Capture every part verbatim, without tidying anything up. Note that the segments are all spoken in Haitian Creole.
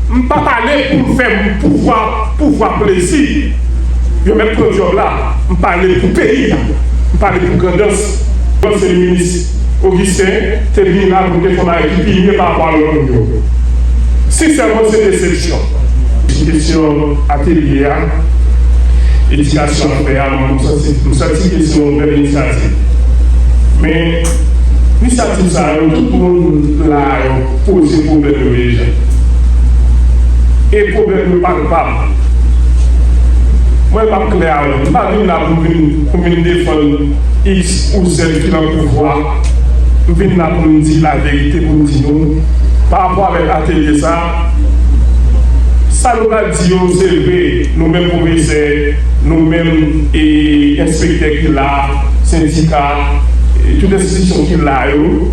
M pa pale pou m fè pouvwa, pouvwa plezi. Yo mèt pran djòb la. M pale pou peyi a. M pale pou Grandans. Ansyen minis Augustin te vin la pou te fè yon bagay ki pi mye pa rapò a lòt moun yo. Sensèman, se desepsyon. Kesyon atelye a, edikasyon ap fè a, m santi, m santi ke se yon bèl inisyativ. Men, inisyativ sa yo, tout moun la yo poze pwoblèm yo deja. E pwoblèm yo palpab. Mwen, m ap klè avè w. M pa vin la pou m vin, pou m vin defann X ou Z ki nan pouvwa. M vin la pou m di laverite, pou m di nou, pa rapò avèk atelye sa, sa nou pral di yo, se vre, nou menm pwofesè, nou menm, e, enspektè ki la, sendika, e, tout enstitisyon ki la yo,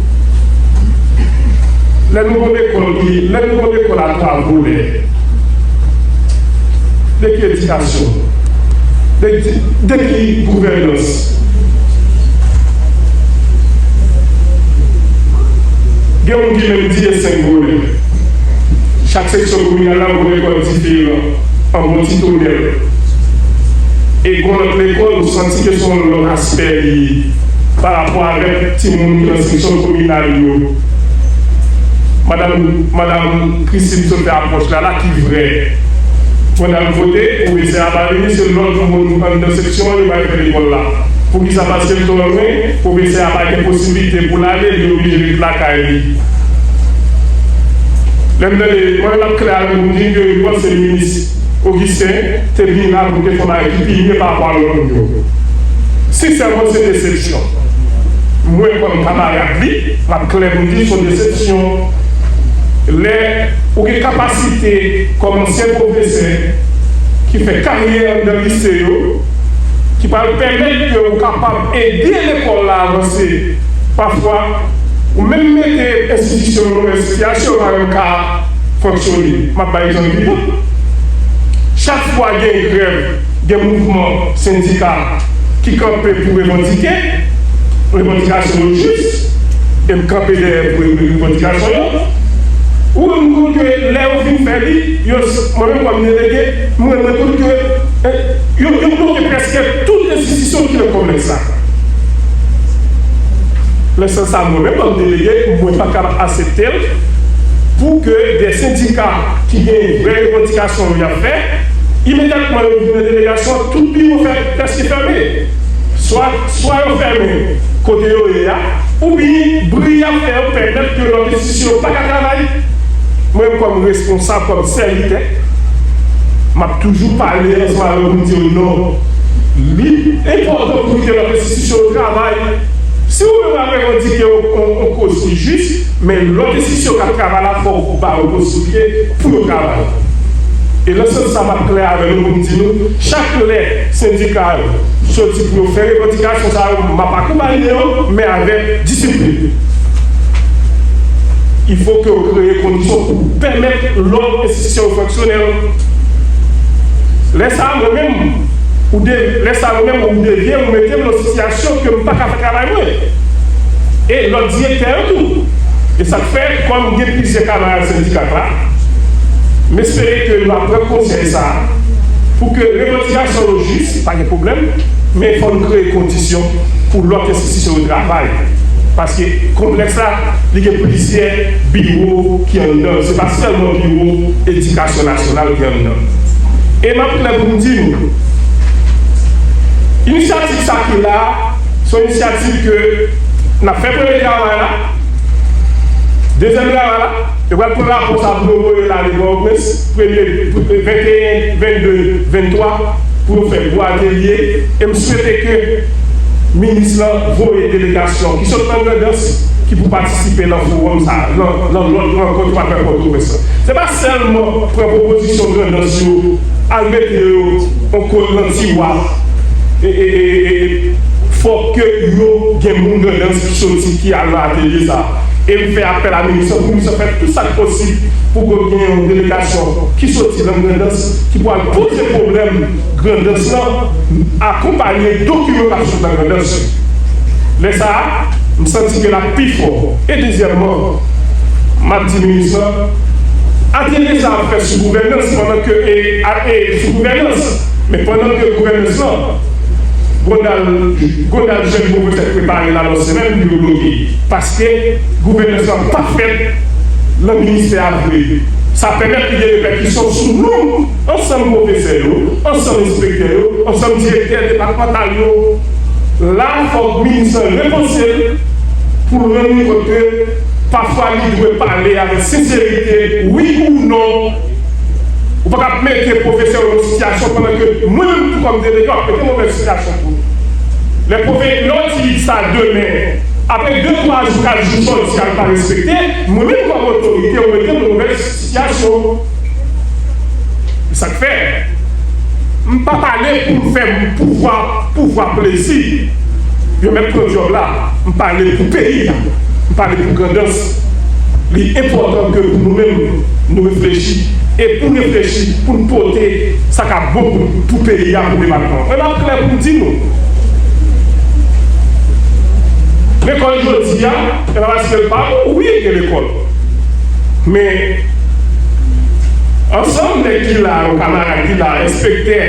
lè nou gon lekòl ki, lè nou gon lekòl a twa volè, de ki edikasyon? De, de ki gouvènans? Gen moun ki menm di e senk volè. Chak seksyon kominal la gon rekòt diferan, an bon ti tonèl. E gon lòt lekòl, ou santi ke se yon lòt aspè li ye pa rapò avèk timoun ki nan seksyon kominal yo. Madanm, Madanm Christine sot fè apwòch la, la ki vrè. Pandan l vote, pwofesè a pa vini, se lòt moun anndan seksyon an yo bay fè lekòl la. Poukisa? Paske l twò lwen, pwofesè a pa gen posiblite pou l ale, li oblije ret lakay li. Lè m tande, mwen menm ap klè avè nou, m di ke yo panse minis Augustin te vin la pou te fè yon bagay ki pi mye pa rapò a lòt moun yo. Sensèman, se desepsyon. Mwen, kòm kamarad li, m ap klè pou m di, se yon desepsyon. Lè ou gen kapasite kòm ansyen pwofesè ki fè karyè anndan lise yo, ki pral pèmèt ke ou kapab ede lekòl la avanse, pafwa, ou menm mete enstitisyon yo nan yon sitiyasyon yo pa menm ka fonksyone. M ap bay egzanp Vivant. Chak fwa gen grèv, gen mouvman sendika ki kanpe pou revandike revandikasyon yo jis, e m kanpe dèyè pou revandikasyon yo, ou rann kont ke lè yo fin fè li, yo, mwen menm kòm delege, m rann mwen kont ke, eh, yo, yo bloke prèske tout enstitisyon ki nan konplèks la. Nan sans sa, mwen menm kòm delege, mwen pa kapab aksepte l pou ke de sendika ki gen vrè revandikasyon yo y ap fè, imedyatman yo vin nan delegasyon, tout biwo fè, prèske fèmen. Swa, swa yo fèmen kote yo ye a, oubyen bri y ap fè yo pèmèt ke lòt enstitisyon yo pa ka travay. Mwen, kòm responsab, kòm sèvitè, m ap toujou pale ansanm avè w pou m di w non. Li enpòtan pou kite lòt enstitisyon yo travay. Si ou menm w ap revandike yon, yon, yon koz ki jis, men lòt enstitisyon k ap travay la, fò w ba yo posiblite pou yo travay. E nan sans sa, m ap klè avè nou pou m di nou, chak lè sendika yo soti pou yo fè revandikasyon sa yo, m ap akonpaye yo, men avèk disiplin. Il faut que yo kreye kondisyon pou pèmèt lòt enstitisyon yo fonksyonèl. Lè sa a, mwen menm, ou de, lè sa a, mwen menm, ou devye, ou mete m nan sitiyasyon ke m pa ka fè travay mwen. E lòt direktè yo tou. E sa k fè, kòm gen plizyè kamarad sendika k la, m espere ke yo ap pran konsèy sa a pou ke revandikasyon yo jis, pa gen pwoblèm, men fò n kreye kondisyon pou lòt enstitisyon yo travay. Paske konplèks la, li gen plizyè biwo ki anndan l. Se pa sèlman biwo edikasyon nasyonal ki anndan l. E m ap klè pou m di nou, inisyativ sa ki la a, se yon inisyativ ke n ap fè premye travay la, dezyèm travay la, yo pral pran rapò sa pou yo voye l ale Pòtoprens, premye, venteyen, vennde, venntwa, pou yo fè gwo atelye, e m swete ke minis lan voye delegasyon ki sot nan Grandans ki pou patisipe nan fowòm sa, nan, nan lòt rankont yo pral fè Pòtoprens lan. Se pa sèlman pran pwopozisyon Grandans yo, al mete yo yon kote nan tiwa, e, e, e, e, fòk ke yo gen moun Grandans ki soti, ki al nan atelye sa. E m fè apèl a minis lan pou minis lan fè tout sa k posib pou ke gen yon delegasyon ki soti nan Grandans, ki pou al poze pwoblèm Grandans lan, akonpaye dokiman k ap sot nan Grandans yo. Lè sa a, m santi ke l ap pi fò. E dezyèmman, m ap di minis lan, Atelye sa ap fèt sou gouvènans pandan ke, e, a, e, sou gouvènans. Men pandan ke gouvènans lan, Gondal, Gondal jèn pwofesè k prepare la nan semèn, yo bloke. Paske gouvènans lan pa fèt nan ministè a vre. Sa pèmèt li gen repèkisyon sou nou, ansanm pwofesè yo, ansanm enspektè yo, ansanm direktè depatmantal yo. La, fòk minis lan repanse l pou l rann li kont ke pafwa li dwe pale avèk senserite, wi ou non. Ou pa ka mete pwofesè yo nan sitiyasyon pandan ke mwen menm tou kòm delege, w ap mete mwen nan sitiyasyon tou. Lè pwofesè, lè w di sa demen, apre de, twa jou, kat jou, sòti a pa respekte, mwen menm kòm otorite, ou mete m nan move sitiyasyon. Se sa k fè, m pa pale pou m fè pouvwa, pouvwa plezi. Yo mèt pran djòb la, m pale pou peyi a, m pale pou Grandans. Li enpòtan ke pou nou menm, nou reflechi. E pou n reflechi, pou n pote sa k ap bon pou, pou peyi a, pou depatman an. Mwen, m ap klè pou m di nou. Lekòl jodi a, e pa paske l pa bon, wi, gen lekòl. Men, ansanm nèg ki la yo, kamarad ki la, enspektè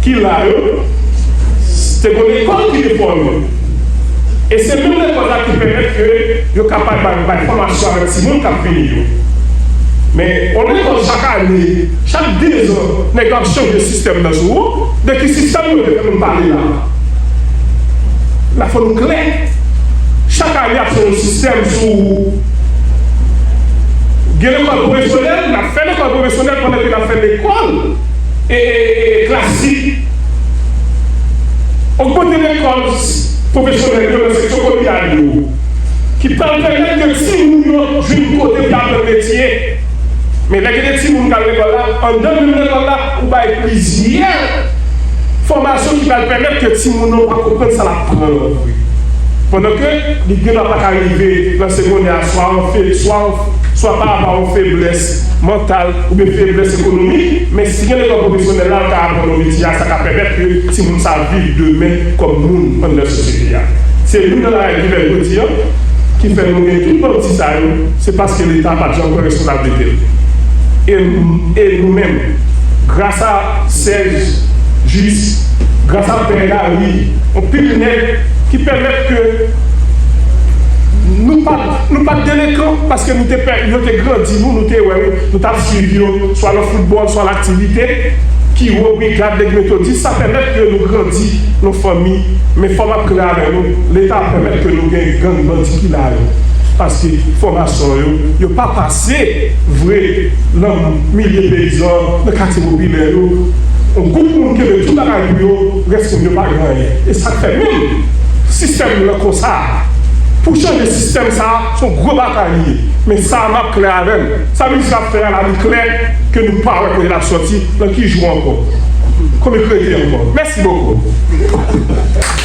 ki la yo, te gen lekòl ki te fòme. E se menm lekòl la ki pèmèt ke yo kapab bay, bay fòmasyon avèk timoun k ap vini yo. Men, yon lekòl chak ane, chak dezan, nèg yo ap chanje sistèm nan sou ou. De ki sistèm yo te fè nou pale la? La fò nou klè. Chak ane ap chanje yon sistèm sou ou. Gen lekòl pwofesyonèl, n ap fè lekòl pwofesyonèl pandan ke n ap fè lekòl e, e, e, klasik. Ogmante lekòl pwofesyonèl yo nan seksyon kolonyal yo, ki pral pèmèt ke timoun yo jwenn kote pou y aprann metye. Men lè gen de timoun k al lekòl la, anndan menm lekòl la, ou bay plizyè fòmasyon ki pral pèmèt ke timoun nan pa konprann sa l ap pran an vre. Pandan ke li gen dwa pa ka rive nan segondè a, swa an fe, swa an, swa pa rapò a yon feblès mantal oubyen feblès ekonomik, men si gen lekòl pwofesyonèl la, l ka aprann yon metye a, sa ka pèmèt ke timoun sa a viv demen kòm moun anndan sosyete a. Se youn nan larèl ki fè jodi a, ki fè nou gen tout bandi sa yo, se paske Leta pa t janm pran responsablite l. E, e nou menm, gras a Serge Juste, gras a Pè Gary, anpil nèg ki pèmèt ke nou pa, nou pa t delenkan, paske nou te pè, yo te grandi nou, nou te wè yo, nou t ap swiv yo, swa nan foutbòl, swa nan aktivite, Kiwo, Brigad, Nèg Metodis, sa pèmèt ke nou grandi nan fanmi. Men fò m ap klè avè nou, Leta pèmèt ke nou gen gang bandi ki la yo. Paske fòmasyon yo, yo pa pase vre nan milye peyizan, nan katye popilè yo. Yon gwoup moun kenbe tout bagay pou yo, rès moun yo pa gen anyen. E sa k fè menm sistèm nan konsa. Pou chanje sistèm sa a, se yon gwo batay li ye. Men sa a, m ap klè avè l. Sa minis la ap fè a la, li klè ke nou pa wè kote l ap sòti, nan ki jou ankò. Konbyen k rete ankò? Mèsi bokou.